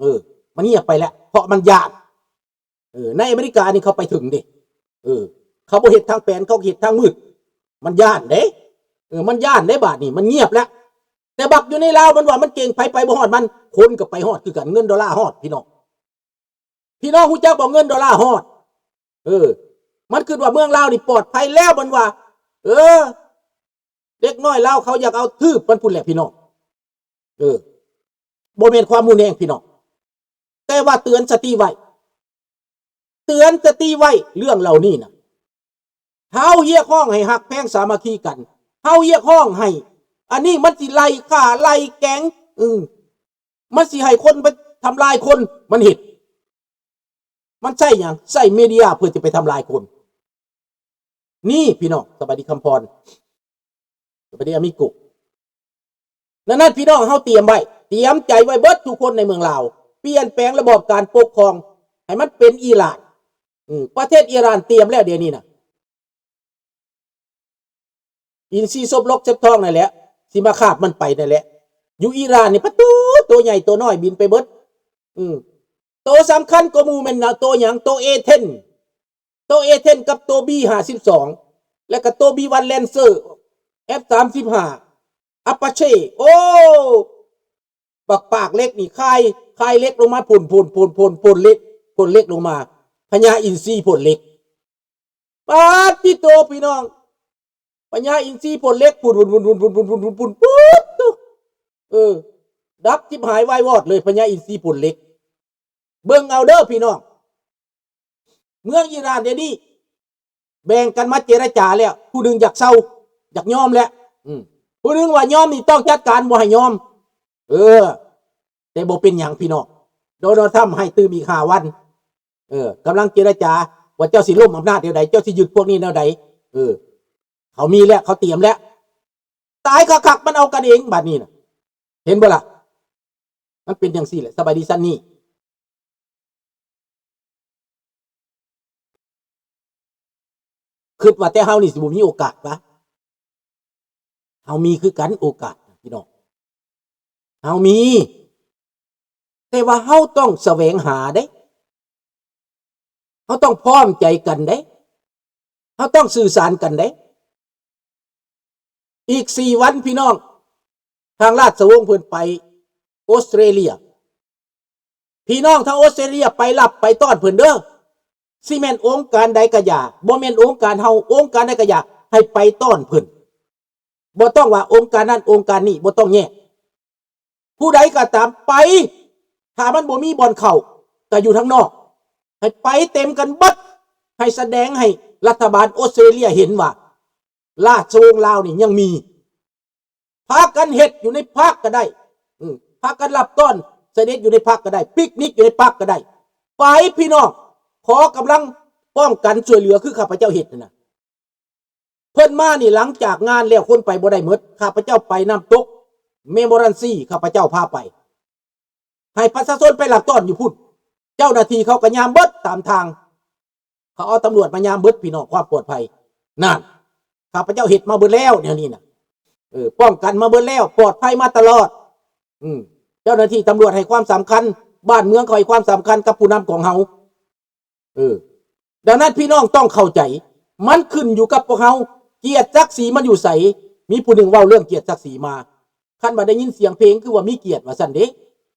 ເອີ ມັນງຽບໄປແລ້ວ ເພາະມັນຢ້ານ. ເອີ ໃນອາເມລິການີ້ເຂົາໄປເຖິງເດ້ ເອີ ເຂົາບໍ່ເຮັດທາງແປນ ເຂົາເຮັດທາງມືດ ມັນຢ້ານເດ້ ເອີ ມັນຢ້ານເດ້ ບາດນີ້ມັນງຽບແລ້ວ. ແຕ່ບັກຢູ່ໃນລາວມັນວ່າມັນເກັ່ງ ໃຜໄປບໍ່ຮອດມັນ ຄົນກໍໄປຮອດຄືກັນ ເງິນໂດລາຮອດ ພີ່ນ້ອງ ພີ່ນ້ອງຮູ້ຈັກບໍ່ ເງິນໂດລາຮອດ ເອີ ມັນຄິດວ່າເມືອງລາວນີ້ປອດໄພແລ້ວ ມັນວ່າ ເອີ ເດັກນ້ອຍລາວເຂົາຢາກເອົາ ຖືບມັນພຸ້ນແຫຼະ ພີ່ນ້ອງ ເອີ ບໍ່ແມ່ນຄວາມຮຸນແຮງ ພີ່ນ້ອງ ແຕ່ວ່າເຕືອນສະຕິໄວ້ ເຕືອນສະຕິໄວ້ ເລື່ອງເຫຼົ່ານີ້ນະ ເຮົາຮຽກຮ້ອງໃຫ້ຮັກແພງສາມັກຄີກັນ ເຮົາຮຽກຮ້ອງໃຫ້ ອັນນີ້ມັນຊິໄລ່ຂ້າໄລ່ແກງ ເອີ ມັນຊິໃຫ້ຄົນໄປທຳລາຍຄົນ ມັນເຮັດ ມັນໃຊ້ຫຍັງ? ໃຊ້ເມເດຍເພື່ອຈະໄປທຳລາຍຄົນ. ນີ້ພີ່ນ້ອງ ສະບາຍດີຄຳພອນ ສະບາຍດີອາມິໂກ ນັ້ນໆ ພີ່ນ້ອງເຮົາຕຽມໄວ້ ຕຽມໃຈໄວ້ເບິດທຸກຄົນໃນເມືອງລາວ ປ່ຽນແປງລະບອບການປົກຄອງໃຫ້ມັນເປັນອີຣານ ອືມ ປະເທດອີຣານຕຽມແລ້ວດຽວນີ້ນະ ອິນຊີສົບລົກເສັບທອງນັ້ນແຫຼະ ຊິມາຄາບມັນໄປນັ້ນແຫຼະ ຢູ່ອີຣານນີ້ປະຕູ ໂຕໃຫຍ່ໂຕນ້ອຍບິນໄປເບິດ ອືມ ໂຕສຳຄັນກວ່າໝູ່ແມ່ນໂຕຫຍັງ? ໂຕເອເທນ ໂຕເອເທນກັບໂຕບີຫ້າສິບສອງ ແລ້ວກໍໂຕບີວັນແລນເຊີ ເອັຟສາມສິບຫ້າ ອາປາເຊ່ ໂອ້ ບັກປາກເຫຼັກນີ້ ຄາຍ ຄາຍເຫຼັກລົງມາ ພົ່ນ ພົ່ນ ພົ່ນ ພົ່ນ ພົ່ນເຫຼັກ ພົ່ນເຫຼັກລົງມາ ພະຍາອິນຊີພົ່ນເຫຼັກ ປາດຕິໂຕ ພີ່ນ້ອງ ພະຍາອິນຊີພົ່ນເຫຼັກ ພຸ້ນ ພຸ້ນ ປຸດໂຕ ເອີ ດັບຈິບຫາຍວາຍວອດເລີຍ ພະຍາອິນຊີພົ່ນເຫຼັກ ເບິ່ງເອົາເດີພີ່ນ້ອງ ເມືອງອີຣານດຽວນີ້ແບ່ງກັນມາເຈລະຈາແລ້ວ ຜູ້ໜຶ່ງຢາກເຊົາ ຢາກຍອມແລ້ວ ອືມ ຜູ້ໜຶ່ງວ່າຍອມນີ້ຕ້ອງຈັດການ ບໍ່ໃຫ້ຍອມ ເອີ ແຕ່ບໍ່ເປັນຫຍັງພີ່ນ້ອງ ໂດນັລທຳໃຫ້ຕື່ມອີກຫ້າວັນ ເອີ ກຳລັງເຈລະຈາວ່າເຈົ້າຊິລົ້ມອຳນາດແນວໃດ ເຈົ້າຊິຍຶດພວກນີ້ແນວໃດ ເອີ ເຂົາມີແລ້ວ ເຂົາຕຽມແລ້ວ ຕາຍຄັກໆ ມັນເອົາກັນເອງບາດນີ້ນະ ເຫັນບໍ່ລະ ມັນເປັນຈັ່ງຊີ້ແຫຼະ ສະບາຍດີຊັນນີ້ ຄິດວ່າແຕ່ເຮົານີ້ຊິບໍ່ມີໂອກາດວະ ເຮົາມີຄືກັນໂອກາດ ພີ່ນ້ອງ ເຮົາມີ ແຕ່ວ່າເຮົາຕ້ອງສະແຫວງຫາເດ້ ເຮົາຕ້ອງພ້ອມໃຈກັນເດ້ ເຮົາຕ້ອງສື່ສານກັນເດ້ ອີກສີ່ວັນ ພີ່ນ້ອງ ທາງລາຊະວົງເພິ່ນໄປອົດສະເຕຣເລຍ ພີ່ນ້ອງທາງອົດສະເຕຣເລຍໄປຮັບໄປຕ້ອນເພິ່ນເດີ ຊິແມ່ນອົງການໃດກະຢ່າ ບໍ່ແມ່ນອົງການເຮົາ ອົງການໃດກະຢ່າ ໃຫ້ໄປຕ້ອນເພິ່ນ ບໍ່ຕ້ອງວ່າອົງການນັ້ນອົງການນີ້ ບໍ່ຕ້ອງແຍກ ຜູ້ໃດກໍຕາມໄປ ຖ້າມັນບໍ່ມີບ່ອນເຂົ້າ ກໍຢູ່ທາງນອກ ໃຫ້ໄປເຕັມກັນເບິດ ໃຫ້ສະແດງໃຫ້ລັດຖະບານອົດສະເຕຣເລຍເຫັນວ່າ ລາຊະວົງລາວນີ້ຍັງມີ ພາກັນເຮັດຢູ່ໃນພັກກໍໄດ້ ອືມ ພາກັນຮັບຕ້ອນສະເດັດຢູ່ໃນພັກກໍໄດ້ ປິກນິກຢູ່ໃນພັກກໍໄດ້ ໄປພີ່ນ້ອງ ຂໍກຳລັງປ້ອງກັນຊ່ວຍເຫຼືອຄືຂ້າພະເຈົ້າເຮັດຫັ້ນນະ ເພິ່ນມານີ້ ຫຼັງຈາກງານແລ້ວຄົນໄປບໍ່ໄດ້ໝົດ ຂ້າພະເຈົ້າໄປນ້ຳຕົກເມໂມຣັນຊີ ຂ້າພະເຈົ້າພາໄປ ໃຫ້ປະຊາຊົນໄປລັກຕ້ອນຢູ່ພຸ້ນ ເຈົ້າໜ້າທີ່ເຂົາກໍຍາມເບິດຕາມທາງ ເຂົາເອົາຕຳຫຼວດມາຍາມເບິດ ພີ່ນ້ອງ ຄວາມປອດໄພ ນັ້ນ ຂ້າພະເຈົ້າເຮັດມາເບິດແລ້ວແນວນີ້ນະ ເອີ ປ້ອງກັນມາເບິດແລ້ວ ປອດໄພມາຕະຫຼອດ ອືມ ເຈົ້າໜ້າທີ່ຕຳຫຼວດໃຫ້ຄວາມສຳຄັນ ບ້ານເມືອງເຂົາໃຫ້ຄວາມສຳຄັນກັບຜູ້ນຳຂອງເຮົາ ເອີ ດັ່ງນັ້ນພີ່ນ້ອງຕ້ອງເຂົ້າໃຈ ມັນຂຶ້ນຢູ່ກັບພວກເຮົາ ກຽດສັກສີມັນຢູ່ໃສ ມີຜູ້ໜຶ່ງເວົ້າເລື່ອງກຽດສັກສີມາ ຄັນວ່າໄດ້ຍິນສຽງເພງຄືວ່າມີກຽດວ່າຊັ້ນເດ້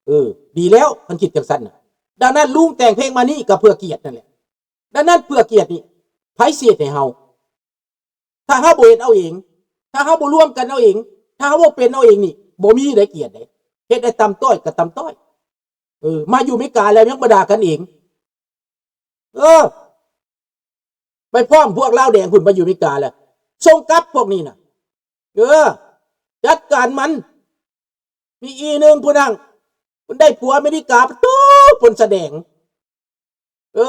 ເອີ ດີແລ້ວ ຄັນຄິດຈັ່ງຊັ້ນນະ ດັ່ງນັ້ນລຸງແຕ່ງເພງມານີ້ກໍເພື່ອກຽດນັ້ນແຫຼະ ດັ່ງນັ້ນເພື່ອກຽດນີ້ ໃຜຊິເຮັດໃຫ້ເຮົາ? ຖ້າເຮົາບໍ່ເຮັດເອົາເອງ ຖ້າເຮົາບໍ່ລວມກັນເອົາເອງ ຖ້າເຮົາບໍ່ເປັນເອົາເອງນີ້ ບໍ່ມີໃດກຽດເດ້ ເຮັດໃຫ້ຕ່ຳຕ້ອຍກໍຕ່ຳຕ້ອຍ ເອີ ມາຢູ່ເມກາແລ້ວຍັງມາດ່າກັນເອງ ເອີ ໄປພ້ອມພວກລາວແດງພຸ້ນ ມາຢູ່ເມກາແລ້ວ ສົ່ງກັບພວກນີ້ນະ ເອີ ຈັດການມັນ ມີອີໜຶ່ງຜູ້ນັ້ນ ມັນໄດ້ຜົວອາເມລິກາ ປະຕູ ເພິ່ນສະແດງ ເອີ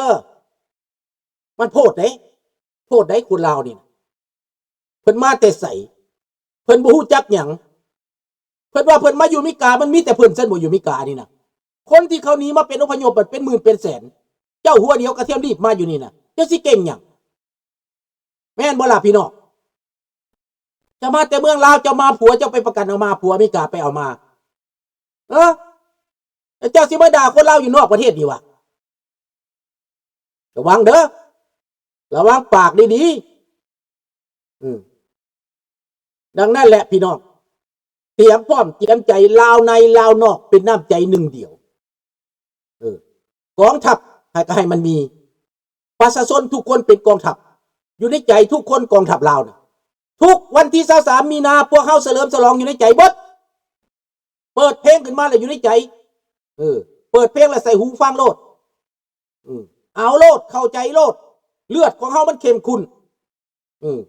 ມັນໂພດເດ້ ໂພດໃດ໋ ຄົນລາວນີ້ນະ ເພິ່ນມາແຕ່ໃສ? ເພິ່ນບໍ່ຮູ້ຈັກຫຍັງ ເພິ່ນວ່າເພິ່ນມາຢູ່ເມກາ ມັນມີແຕ່ເພິ່ນຊັ້ນບໍ່ ຢູ່ເມການີ້ນະ ຄົນທີ່ເຂົາໜີມາເປັນອົບພະຍົບ ເປັນໝື່ນເປັນແສນ ເຈົ້າຫົວດຽວກະທຽມລີບມາຢູ່ນີ້ນະ ເຈົ້າຊິເກັ່ງຫຍັງ? ແມ່ນບໍ່ລະພີ່ນ້ອງ? ເຈົ້າມາແຕ່ເມືອງລາວ ເຈົ້າມາ ຜົວເຈົ້າໄປປະກັນເອົາມາ ຜົວອາເມລິກາໄປເອົາມາ ເອີ ແລ້ວເຈົ້າຊິມາດ່າຄົນລາວຢູ່ນອກປະເທດນີ້ຫວາ? ລະວັງເດີ ລະວັງປາກດີໆ. ອືມ ດັ່ງນັ້ນແຫຼະພີ່ນ້ອງ ຕຽມພ້ອມຕຽມໃຈ ລາວໃນລາວນອກເປັນນ້ຳໃຈໜຶ່ງດຽວ. ເອີ ກອງທັບໃຫ້ ກໍໃຫ້ມັນມີ ປະຊາຊົນທຸກຄົນເປັນກອງທັບ ຢູ່ໃນໃຈທຸກຄົນ ກອງທັບລາວນະ. ທຸກວັນທີຊາວສາມມີນາ ພວກເຮົາສະເຫຼີມສະຫຼອງຢູ່ໃນໃຈເບິດ. ເປີດເພງຂຶ້ນມາແລ້ວຢູ່ໃນໃຈ ເອີ ເປີດເພງແລ້ວໃສ່ຫູຟັງໂລດ. ເອີ ເອົາໂລດ ເຂົ້າໃຈໂລດ ເລືອດຂອງເຮົາມັນເຂັ້ມຂຸ້ນ. ເອີ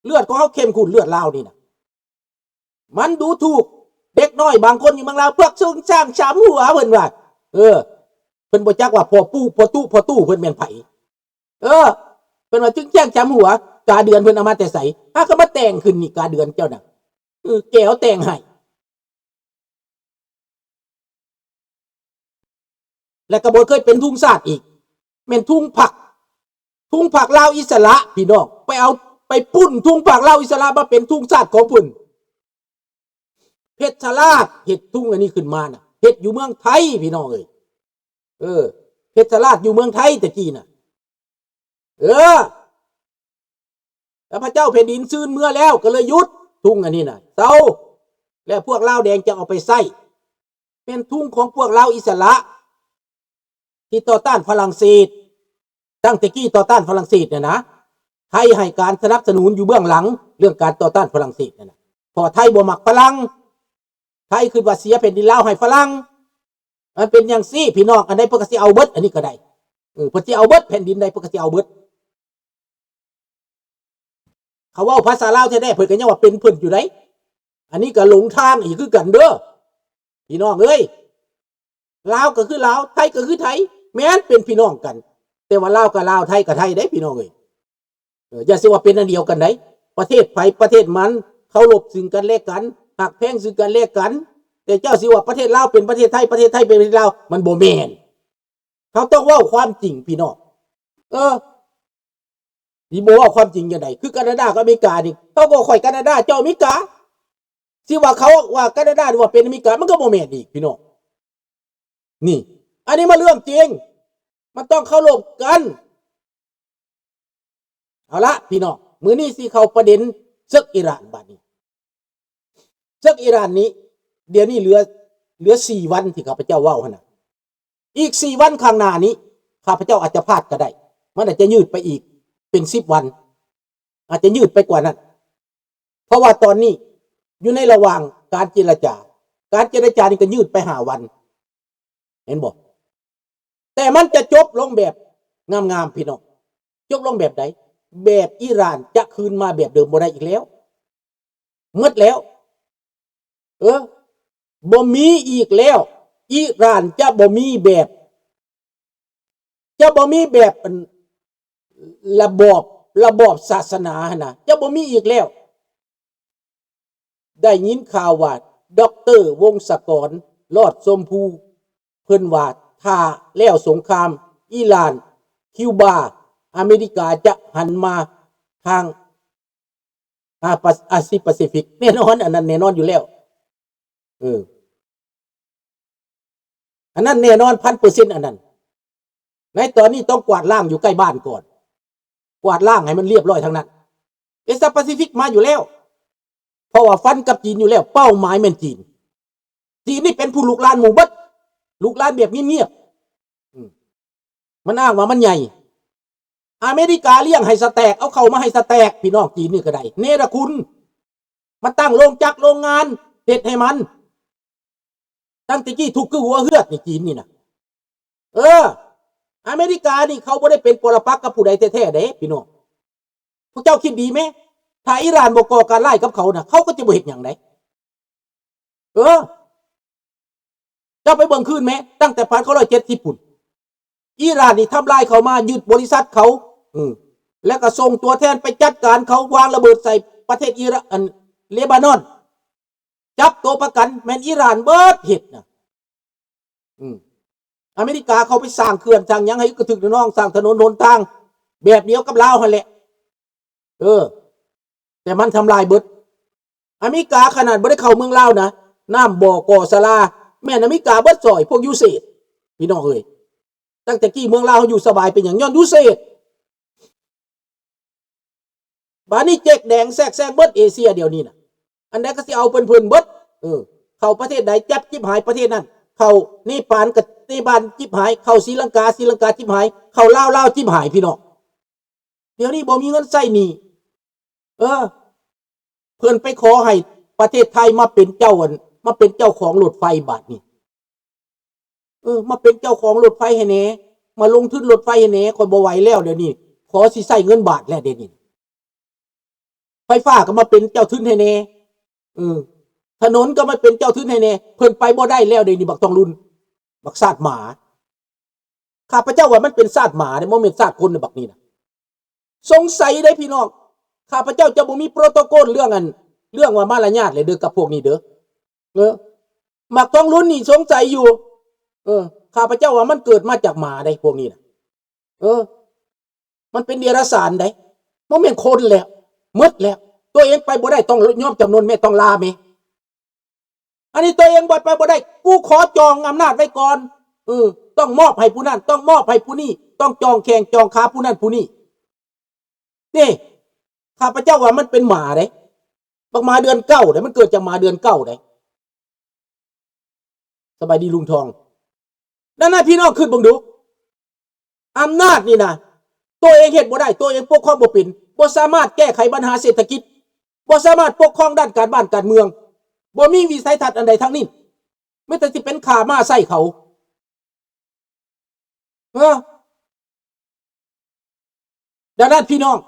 ເລືອດຂອງເຮົາເຂັ້ມຂຸ້ນ ເລືອດລາວນີ້ນະ. ມັນດູຖູກເດັກນ້ອຍບາງຄົນຢູ່ເມືອງລາວ ພວກຊຸງຊ່າງສາມຫົວ ເພິ່ນວ່າ. ເອີ ເພິ່ນບໍ່ຈັກວ່າພໍ່ປູ່ ພໍ່ຕູ້ ພໍ່ຕູ້ເພິ່ນແມ່ນໃຜ. ເອີ ເພິ່ນວ່າຈຶ່ງແຈ້ງຈຳຫົວ ກາເດືອນເພິ່ນເອົາມາແຕ່ໃສ? ຫາກໍມາແຕ່ງຂຶ້ນນີ້ ກາເດືອນເຈົ້ານະ. ເອີ ແກວແຕ່ງໃຫ້ ແລະກໍບໍ່ເຄີຍເປັນທຸງຊາດອີກ ແມ່ນທຸງພັກ ທຸງພັກລາວອິດສະຫຼະ ພີ່ນ້ອງ ໄປເອົາ ໄປປຸ້ນທຸງພັກລາວອິດສະຫຼະມາເປັນທຸງຊາດຂອງເພິ່ນ. ເພັດຊະລາດເຮັດທຸງອັນນີ້ຂຶ້ນມານະ ເຮັດຢູ່ເມືອງໄທ ພີ່ນ້ອງເອີຍ. ເອີ ເພັດຊະລາດຢູ່ເມືອງໄທແຕ່ກີ້ນະ. ເອີ ແລ້ວພະເຈົ້າແຜ່ນດິນຊືນເມືອແລ້ວ ກໍເລີຍຢຸດທຸງອັນນີ້ນະ ເຊົາ ແລ້ວພວກລາວແດງຈະເອົາໄປໃຊ້ ແມ່ນທຸງຂອງພວກລາວອິດສະຫຼະ ທີ່ຕໍ່ຕ້ານຝຣັ່ງເສດ. ຕັ້ງແຕ່ກີ້ຕໍ່ຕ້ານຝຣັ່ງເສດນັ້ນນະ ໄທໃຫ້ການສະໜັບສະໜູນຢູ່ເບື້ອງຫຼັງ ເລື່ອງການຕໍ່ຕ້ານຝຣັ່ງເສດນັ້ນນະ ເພາະໄທບໍ່ມັກຝຣັ່ງ. ໄທຄິດວ່າເສຍແຜ່ນດິນລາວໃຫ້ຝຣັ່ງ. ມັນເປັນຈັ່ງຊີ້ພີ່ນ້ອງ ອັນໃດເພິ່ນກໍຊິເອົາເບິດ ອັນນີ້ກໍໄດ້. ເອີ ເພິ່ນຊິເອົາເບິດ ແຜ່ນດິນໃດເພິ່ນກໍຊິເອົາເບິດ. ເຂົາເວົ້າພາສາລາວແທ້ໆ ເພິ່ນກໍຍັງວ່າເປັນເພິ່ນຢູ່ໃດ໋. ອັນນີ້ກໍຫຼົງທາງອີກຄືກັນເດີ ພີ່ນ້ອງເອີຍ. ລາວກໍຄືລາວ ໄທກໍຄືໄທ ແມ່ນເປັນພີ່ນ້ອງກັນ ແຕ່ວ່າລາວກໍລາວ ໄທກໍໄທເດ້ພີ່ນ້ອງເອີຍ. ເອີ ຢ່າຊິວ່າເປັນອັນດຽວກັນໃດ໋ ປະເທດໃຜປະເທດມັນ ເຄົາລົບຊຶ່ງກັນແລະກັນ ຮັກແພງຊຶ່ງກັນແລະກັນ. ແຕ່ເຈົ້າຊິວ່າປະເທດລາວເປັນປະເທດໄທ ປະເທດໄທເປັນປະເທດລາວ ມັນບໍ່ແມ່ນ. ເຮົາຕ້ອງເວົ້າຄວາມຈິງພີ່ນ້ອງ. ເອີ ຊິບໍ່ເວົ້າຄວາມຈິງຈັ່ງໃດ? ຄືການາດາກັບອາເມລິການີ້ ເຮົາກໍຂ້ອຍການາດາ ເຈົ້າອາເມລິກາ. ຊິວ່າເຂົາວ່າການາດາວ່າເປັນອາເມລິກາ ມັນກໍບໍ່ແມ່ນອີກພີ່ນ້ອງ. ນີ້ ອັນນີ້ມັນເລື່ອງຈິງ ມັນຕ້ອງເຄົາລົບກັນ. ເອົາລະພີ່ນ້ອງ ມື້ນີ້ຊິເຂົ້າປະເດັນເສິກອີຣານບາດນີ້. ເສິກອີຣານນີ້ ດຽວນີ້ເຫຼືອ ເຫຼືອສີ່ວັນທີ່ຂ້າພະເຈົ້າເວົ້າຫັ້ນນະ. ອີກສີ່ວັນຂ້າງໜ້ານີ້ ຂ້າພະເຈົ້າອາດຈະພາດກໍໄດ້ ມັນອາດຈະຍືດໄປອີກເປັນສິບວັນ ອາດຈະຍືດໄປກວ່ານັ້ນ ເພາະວ່າຕອນນີ້ຢູ່ໃນລະຫວ່າງການເຈລະຈາ ການເຈລະຈານີ້ກໍຍືດໄປຫ້າວັນ ເຫັນບໍ່? ແຕ່ມັນຈະຈົບລົງແບບງາມໆ ພີ່ນ້ອງ. ຈົບລົງແບບໃດ? ແບບອີຣານຈະຄືນມາແບບເດີມບໍ່ໄດ້ອີກແລ້ວ ໝົດແລ້ວ. ເອີ ບໍ່ມີອີກແລ້ວ ອີຣານຈະບໍ່ມີແບບ ຈະບໍ່ມີແບບອັນ ລະບອບ ລະບອບສາສະໜາຫັ້ນນະ ຈະບໍ່ມີອີກແລ້ວ. ໄດ້ຍິນຂ່າວວ່າ ດອກເຕີ ວົງສະກອນ ລອດຊົມພູ ເພິ່ນວ່າ ຖ້າແລ້ວສົງຄາມ ອີຣານ ຄິວບາ ອາເມລິກາຈະຫັນມາທາງ ອາ ປາ ອາຊີປາຊີຟິກ ແນ່ນອນ ອັນນັ້ນແນ່ນອນຢູ່ແລ້ວ. ເອີ ອັນນັ້ນແນ່ນອນພັນເປີເຊັນ ອັນນັ້ນ. ໃນຕອນນີ້ຕ້ອງກວາດລ້າງຢູ່ໃກ້ບ້ານກ່ອນ ກວາດລ້າງໃຫ້ມັນລຽບຮ້ອຍທັງນັ້ນ. ເອຊຽປາຊີຟິກມາຢູ່ແລ້ວ ເພາະວ່າຟັນກັບຈີນຢູ່ແລ້ວ ເປົ້າໝາຍແມ່ນຈີນ. ຈີນນີ້ເປັນຜູ້ລຸກລານໝູ່ເບິດ ລຸກລານແບບງຽບໆ. ອືມ ມັນອ້າງວ່າມັນໃຫຍ່ ອາເມລິກາລ້ຽງໃຫ້ສະແຕກ ເອົາເຂົ້າມາໃຫ້ສະແຕກ ພີ່ນ້ອງຈີນນີ້ກໍໄດ້ ເນລະຄຸນ ມາຕັ້ງໂລງຈັກໂລງງານເຮັດໃຫ້ມັນ ຕັ້ງແຕ່ກີ້ທຸກຄືຫົວເຫືອດນີ້ ຈີນນີ້ນະ. ເອີ ອາເມລິການີ້ເຂົາບໍ່ໄດ້ເປັນປໍລະປັກກັບຜູ້ໃດແທ້ໆເດ້ ພີ່ນ້ອງ. ພວກເຈົ້າຄິດດີແມ ຖ້າອີຣານບໍ່ກໍ່ການຮ້າຍກັບເຂົານະ ເຂົາກໍຈະບໍ່ເຮັດຫຍັງໃດ. ເອີ ເຈົ້າໄປເບິ່ງຄືນແມ ຕັ້ງແຕ່ພັນເກົ້າຮ້ອຍເຈັດສິບພຸ້ນ ອີຣານນີ້ທຳລາຍເຂົາມາ ຍຶດບໍລິສັດເຂົາ ເອີ ແລ້ວກໍສົ່ງຕົວແທນໄປຈັດການເຂົາ ວາງລະເບີດໃສ່ປະເທດອີຣາ ອັນ ເລບານອນ ຈັບໂຕປະກັນ ແມ່ນອີຣານເບິດເຮັດນະ. ອືມ ອາເມລິກາເຂົາໄປສ້າງເຂື່ອນສ້າງຫຍັງໃຫ້ກະຖືກນະນອງ ສ້າງຖະໜົນຫົນທາງແບບດຽວກັບລາວຫັ້ນແຫຼະ. ເອີ ແຕ່ມັນທຳລາຍເບິດ. ອາເມລິກາຂະໜາດບໍ່ໄດ້ເຂົ້າເມືອງລາວນະ ນ້ຳບໍ່ ກໍສາລາ ແມ່ນອາເມລິກາເບິດ ຊ່ອຍພວກຢູເສດ ພີ່ນ້ອງເອີຍ. ຕັ້ງແຕ່ກີ້ເມືອງລາວເຮົາຢູ່ສະບາຍເປັນຫຍັງ? ຍ້ອນຢູເສດ. ບາດນີ້ເຈັກແດງແຊກແຊງເບິດເອເຊຍດຽວນີ້ນະ. ອັນໃດກໍຊິເອົາເພິ່ນເບິດ. ເອີ ເຂົ້າປະເທດໃດຈັບຈິບຫາຍປະເທດນັ້ນ. ເຂົ້າເນປານກໍເນປານຈິບຫາຍ, ເຂົ້າສີລັງກາ ສີລັງກາຈິບຫາຍ, ເຂົ້າລາວ ລາວຈິບຫາຍ ພີ່ນ້ອງ. ດຽວນີ້ບໍ່ມີເງິນໃຊ້ໜີ້. ເອີ ເພິ່ນໄປຂໍໃຫ້ປະເທດໄທມາເປັນເຈົ້າ ອັນ ມາເປັນເຈົ້າຂອງລົດໄຟບາດນີ້. ເອີ ມາເປັນເຈົ້າຂອງລົດໄຟໃຫ້ແດ່, ມາລົງທຶນລົດໄຟໃຫ້ແດ່, ຂ້ອຍບໍ່ໄຫວແລ້ວດຽວນີ້. ຂໍຊິໃຊ້ເງິນບາດແລ້ວດຽວນີ້. ໄຟຟ້າກໍມາເປັນເຈົ້າທຶນໃຫ້ແດ່. ເອີ ຖະໜົນກໍມາເປັນເຈົ້າທຶນໃຫ້ແດ່. ເພິ່ນໄປບໍ່ໄດ້ແລ້ວດຽວນີ້ ບັກທອງລຸນ, ບັກຊາດໝາ. ຂ້າພະເຈົ້າວ່າມັນເປັນຊາດໝາເດ້, ບໍ່ແມ່ນຊາດຄົນເດ້ ບັກນີ້ນະ. ສົງໄສເດ້ພີ່ນ້ອງ, ຂ້າພະເຈົ້າຈະບໍ່ມີໂປຣໂຕໂກນເລື່ອງອັນ ເລື່ອງວ່າມາລະຍາດເລີຍເດີກັບພວກນີ້ເດີ. ເອີ ບັກທອງລຸນນີ້ສົງໄສຢູ່. ເອີ ຂ້າພະເຈົ້າວ່າມັນເກີດມາຈາກໝາເດ້ ພວກນີ້ນະ. ເອີ ມັນເປັນເດຍລະສານໃດ໋, ບໍ່ແມ່ນຄົນແລ້ວ, ໝົດແລ້ວ. ຕົວເອງໄປບໍ່ໄດ້ ຕ້ອງຍອມຈຳນົນແມ້, ຕ້ອງລາແມ້. ອັນນີ້ຕົວເອງບໍ່ໄປບໍ່ໄດ້, ກູຂໍຈອງອຳນາດໄວ້ກ່ອນ. ເອີ ຕ້ອງມອບໃຫ້ຜູ້ນັ້ນ, ຕ້ອງມອບໃຫ້ຜູ້ນີ້, ຕ້ອງຈອງແຂ້ງຈອງຂາຜູ້ນັ້ນຜູ້ນີ້. ນີ້ ຂ້າພະເຈົ້າວ່າມັນເປັນໝາເດ້, ບັກໝາເດືອນເກົ້າເດ້, ມັນເກີດຈາກໝາເດືອນເກົ້າເດ້. ສະບາຍດີລຸງທອງ. ນັ້ນນະ ພີ່ນ້ອງຄິດເບິ່ງດູ, ອຳນາດນີ້ນະ ຕົວເອງເຮັດບໍ່ໄດ້, ຕົວເອງປົກຄອງບໍ່ເປັນ, ບໍ່ສາມາດແກ້ໄຂບັນຫາເສດຖະກິດ, ບໍ່ສາມາດປົກຄອງດ້ານການບ້ານການເມືອງ, ບໍ່ມີວິໄສທັດອັນໃດທັງນັ້ນ, ມີແຕ່ຊິເປັນຂ້າມ້າໃຊ້ເຂົາ. ເອີ ດັ່ງນັ້ນພີ່ນ້ອງ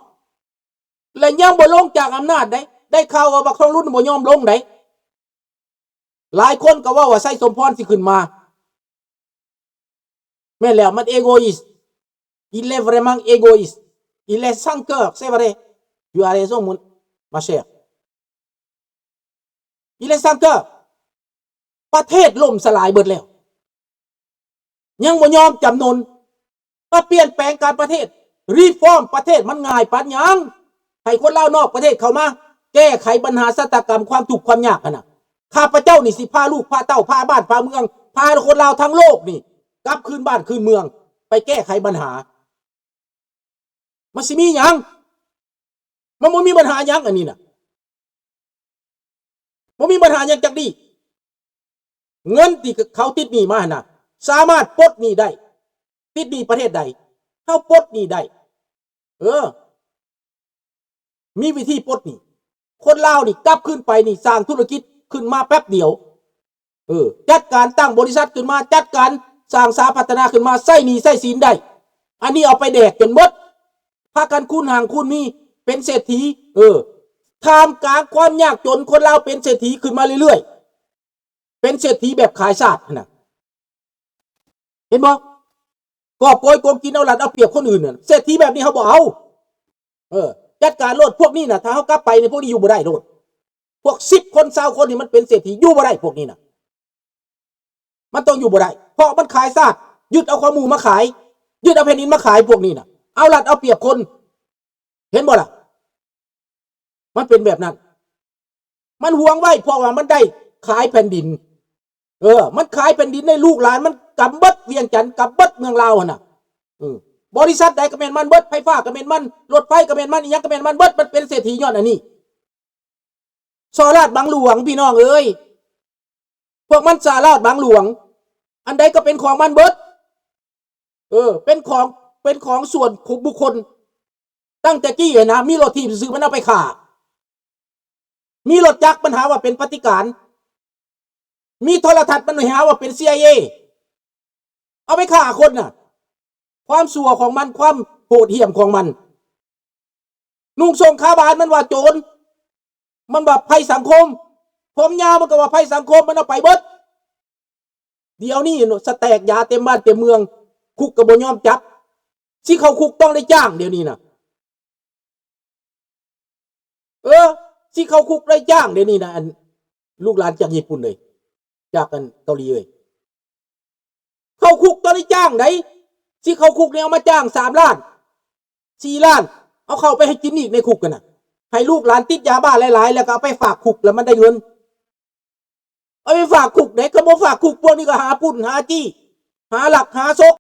ແລະ ຍັງບໍ່ລົງຈາກອຳນາດໃດ໋. ໄດ້ຂ່າວວ່າບັກທອງລຸນບໍ່ຍອມລົງໃດ໋. ຫຼາຍຄົນກໍເວົ້າວ່າໄຊສົມພອນຊິຂຶ້ນມາ. ແມ່ນແລ້ວ, ມັນ égoïste. Il est vraiment égoïste. Il est sans cœur, c'est vrai. Tu as raison, mon, ma chère. Il est sans cœur. ປະເທດລົ້ມສະຫຼາຍເບິດແລ້ວ ຍັງບໍ່ຍອມຈຳນົນ ມາປ່ຽນແປງການປະເທດ, ຣີຟອມປະເທດ. ມັນງ່າຍປານຫຍັງ ໃຫ້ຄົນລາວນອກປະເທດເຂົ້າມາແກ້ໄຂບັນຫາຊະຕາກຳຄວາມທຸກຄວາມຍາກຫັ້ນນະ. ຂ້າພະເຈົ້ານີ້ຊິພາລູກພາເຕົ້າ, ພາບ້ານພາເມືອງ, ພາຄົນລາວທັງໂລກນີ້ກັບຄືນບ້ານຄືນເມືອງ ໄປແກ້ໄຂບັນຫາ. ມັນຊິມີຫຍັງ? ມັນບໍ່ມີບັນຫາຫຍັງອັນນີ້ນະ, ບໍ່ມີບັນຫາຫຍັງຈັກດີ້. ເງິນທີ່ເຂົາຕິດໜີ້ມາຫັ້ນນະ ສາມາດປົດໜີ້ໄດ້. ຕິດໜີ້ປະເທດໃດ? ເຮົາປົດໜີ້ໄດ້. ເອີ ມີວິທີປົດໜີ້. ຄົນລາວນີ້ກັບຄືນໄປນີ້ ສ້າງທຸລະກິດຂຶ້ນມາແປັບດຽວ. ເອີ ຈັດການຕັ້ງບໍລິສັດຂຶ້ນມາ, ຈັດການສ້າງສາພັດທະນາຂຶ້ນມາ, ໃຊ້ໜີ້ໃຊ້ສິນໄດ້. ອັນນີ້ເອົາໄປແດກຈົນເບິດ, ພາກັນຄູນຮັ່ງຄູນມີ, ເປັນເສດຖີ. ເອີ ທ່າມກາງຄວາມຍາກຈົນ, ຄົນລາວເປັນເສດຖີຂຶ້ນມາເລື້ອຍໆ, ເປັນເສດຖີແບບຂາຍຊາດຫັ້ນນະ. ເຫັນບໍ່? ກອບໂກຍໂກງກິນ ເອົາລັດເອົາປຽບຄົນອື່ນນະ. ເສດຖີແບບນີ້ເຮົາບໍ່ເອົາ. ເອີ ຈັດການໂລດ. ພວກນີ້ນະ ຖ້າເຮົາກັບໄປນີ້ ພວກນີ້ຢູ່ບໍ່ໄດ້ໂລດ. ພວກສິບຄົນ ຊາວຄົນນີ້ ມັນເປັນເສດຖີຢູ່ບໍ່ໄດ້ ພວກນີ້ນະ. ມັນຕ້ອງຢູ່ບໍ່ໄດ້ ເພາະມັນຂາຍຊາດ, ຍຶດເອົາຂອງໝູ່ມາຂາຍ, ຍຶດເອົາແຜ່ນດິນມາຂາຍ ພວກນີ້ນະ. ເອົາລັດເອົາປຽບຄົນ. ເຫັນບໍ່ລະ? ມັນເປັນແບບນັ້ນ. ມັນຫວງໄວ້ ເພາະວ່າມັນໄດ້ຂາຍແຜ່ນດິນ. ເອີ ມັນຂາຍແຜ່ນດິນໃຫ້ລູກຫຼານມັນກຳເບິດວຽງຈັນ, ກຳເບິດເມືອງລາວຫັ້ນນະ. ເອີ ບໍລິສັດໃດກໍແມ່ນມັນເບິດ, ໄຟຟ້າກໍແມ່ນມັນ, ລົດໄຟກໍແມ່ນມັນ, ອີ່ຫຍັງກໍແມ່ນມັນເບິດ. ມັນເປັນເສດຖີຍ້ອນອັນນີ້. ສໍ້ລາດບັງຫຼວງ ພີ່ນ້ອງເອີຍ, ພວກມັນສໍ້ລາດບັງຫຼວງ. ອັນໃດກໍເປັນຂອງມັນເບິດ. ເອີ ເປັນຂອງ ເປັນຂອງສ່ວນບຸກຄົນ. ຕັ້ງແຕ່ກີ້ຫັ້ນນະ ມີລົດຖີບຊື່ໆ ມັນເອົາໄປຂ້າ, ມີລົດຈັກ ມັນຫາວ່າເປັນປະຕິການ, ມີໂທລະທັດ ມັນຫາວ່າເປັນ ຊີໄອເອ ເອົາໄປຂ້າຄົນນະ. ຄວາມຊົ່ວຂອງມັນ, ຄວາມໂຫດຫ້ຽມຂອງມັນ. ນຸ່ງໂສ້ງຂາບານ ມັນວ່າໂຈນ, ມັນວ່າໄພສັງຄົມ, ຜົມຍາວ ມັນກໍວ່າໄພສັງຄົມ, ມັນເອົາໄປເບິດ. ດຽວນີ້ສະແຕກຢາເຕັມບ້ານເຕັມເມືອງ, ຄຸກກໍບໍ່ຍອມຈັບ. ຊິເຂົ້າຄຸກຕ້ອງໄດ້ຈ້າງ ດຽວນີ້ນະ. ເອີ ຊິເຂົ້າຄຸກໄດ້ຈ້າງ ດຽວນີ້ນະ. ອັນ ລູກຫຼານຈາກຍີ່ປຸ່ນເອີຍ, ຈາກອັນເກົາຫຼີເອີຍ, ເຂົ້າຄຸກຕ້ອງໄດ້ຈ້າງໃດ໋. ຊິເຂົ້າຄຸກນີ້ ເອົາມາຈ້າງສາມລ້ານ ສີ່ລ້ານ, ເອົາເຂົ້າໄປໃຫ້ກິນອີກໃນຄຸກຫັ້ນນະ. ໃຫ້ລູກຫຼານຕິດຢາບ້າຫຼາຍໆ ແລ້ວກໍເອົາໄປຝາກຄຸກ ແລ້ວມັນໄດ້ເງິນ. ເອົາໄປຝາກຄຸກເດ້ ຄັນບໍ່ຝາກຄຸກ ພວກນີ້ກໍຫາປຸ້ນ ຫາຈີ້ ຫາລັກ ຫາໂຊກ